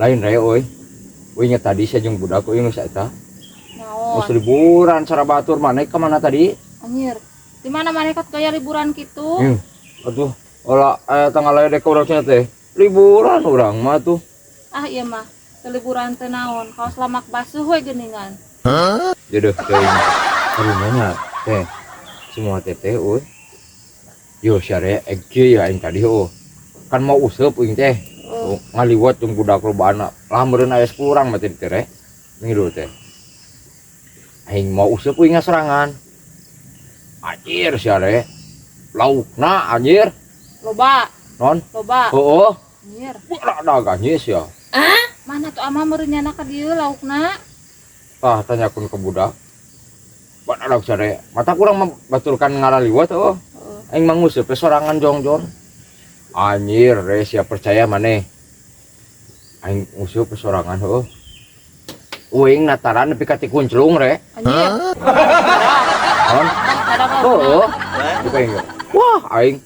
Lain re euy. Euy nya tadi sia jeung budak euy geus eta. Naon? Geus liburan sarabatur maneh ka mana tadi? Anjir. Di mana maneh kot gaya liburan kitu? Aduh, olah tanggal lain dek urang cenah teh. Liburan urang mah tuh. Ah iya mah. Teu liburan teh naon? Kaos lamak basuh we geuningan. Jodoh teuing. Karunya nya teh. Semua teteh euy. Yo syare ege ya aing tadi oh. Kan mau useup euing teh. Oh. Oh, ngaliwat jeung budak lobana. Lah meureun aya 10 urang mah teh re. Ngilu teh. Aing mau useup euing ngaserangan. Anjir syare. Laukna anjir. Loba, Non. loba. Heeh. Anjir. Badak anjir sia. Mana tuh ama meureun nyana ka dieu laukna? Tah tanyakeun ke budak. Badak syare. Mata kurang mah baturkan ngaraliwat heuh. Heeh. Aing mah nguseup we sorangan jongjon. Anjir, re sia percaya maneh. Aing nguseup we sorangan heuh. Uing nataran nepi ka tikunclung re. Anjir. Non. Badak laukna. Heuh. Buka aing. Wah, aing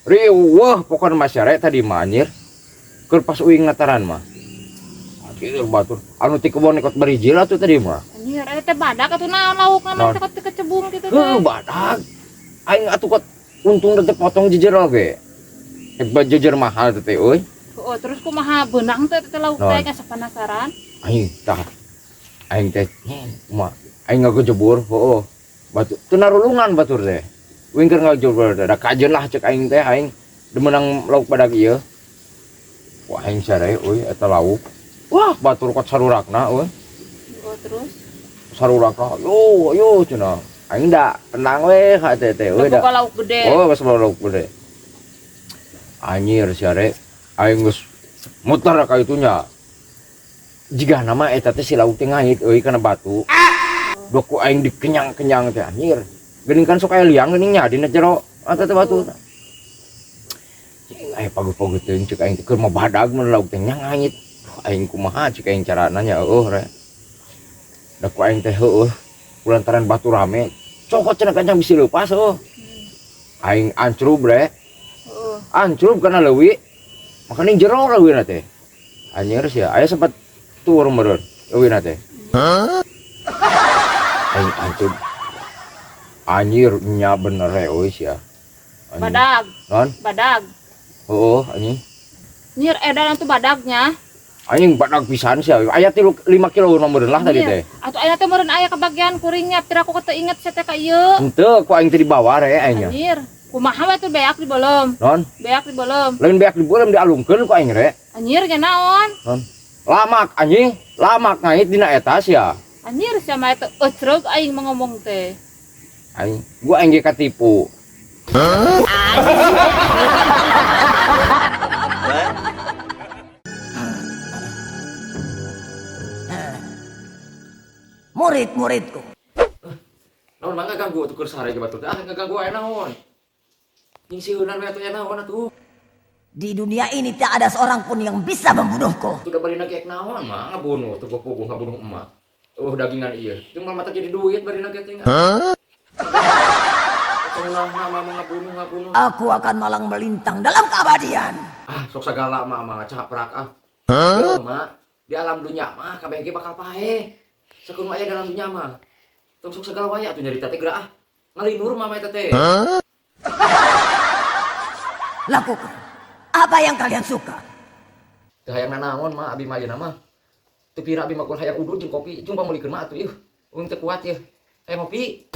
riweuh pokona mah sia re tadi mah anjir. Keur pas uing nataran mah. Anjir batur. Anu ti kebon ikot berijil atuh tadi mah. Anjir, eta teh badak atuh naon laukna mah Naon? teh kot kecebung kitu teh. Heuh, badak. Aing atuh kot untung teh potong jejer oge. Hebat jejer mahal teh euy. Oh, terus kumaha beunang teh teh lauk teh Naon? asa penasaran. Aing tah. Aing teh kumaha? Aing ngagejebur, heueuh. Batu teu narulungan batur teh. Uing keur ngagejebur teh da kajeun lah cek aing teh aing demenang lauk badak ieu. Wah aing sare euy eta lauk. Wah batur kot sarurakna euy. Oh, terus Sarurakna yo yo cenah. Aing da tenang we ka teh teh euy da. boga lauk gede. Oh, geus lauk gede. Anjir sare aing geus muter ka itunya. Jigana nama eta teh si lauk teh ngait euy kana batu. Dok ku aing dikenyang-kenyang teh anjir. Geuning kan sok aya liang geuning nya dina jero eta teh batu. Cing aya paguh-paguh teuing cek aing teh keur mah badag mun lauk teh nya ngait. Aing kumaha cek aing carana nya heueuh re. Da ku aing teh heueuh kulantaran batu rame. Cokot cenah kancang bisi leupas heueuh. Aing ancrub re. Heeh. Ancrub kana leuwi. Makanya jero leuwina teh. Anjir sia, aya sempat tur meureun leuwina teh. Aing ancrub. Anjir nya bener re euy sia. Anjir. Badag, Non? badag. Heueuh anjing. Nyir edan atuh badagnya. Anjing badag pisan sia. Aya 3 5 kilo meureun lah tadi teh. Atuh aya teh meureun aya kebagian kuringnya pira aku teu inget sia teh ka ieu. Henteu ku aing teh dibawa re aingnya. Anjir, kumaha we tuh beak di beuleum. Non? Beak di beuleum. Lain beak di beuleum dialungkeun ku aing re. Anjir nya naon? Non? Lamak anjing, lamak ngait dina eta sia. Anjir sia mah eta ecreug aing mah ngomong teh. Aing, gua aing ge katipu. Murid-muridku. Naon mah ngaganggu atuh keur sare ge batur. Ah ngaganggu aya naon? Nying sieunan we atuh aya naon atuh. Di dunia ini tak ada seorang pun yang bisa membunuhku. Atuh da bari ge ek naon mah ngabunuh tuh gua puguh ngabunuh emak. Oh dagingan ieu. Jeung mah mata jadi duit bari ge teh. Cenah mah mah ngabunuh ngabunuh. Aku akan malang melintang dalam keabadian. Ah sok sagala mah mah caprak ah. Heuh mah di alam dunya mah kabeh ge bakal paeh. Sakumaha aya dalam dunya mah. Tong sok sagala waya atuh nyarita teh geura ah. Ngalinur mah eta teh. Lakukan apa yang kalian suka. Teu hayang nanaon mah abi mah ayeuna mah. Teu pira abi mah kur hayang udud jeung kopi jeung pamulikeun mah atuh ieu. Uing teu kuat ieu. Hayang ngopi.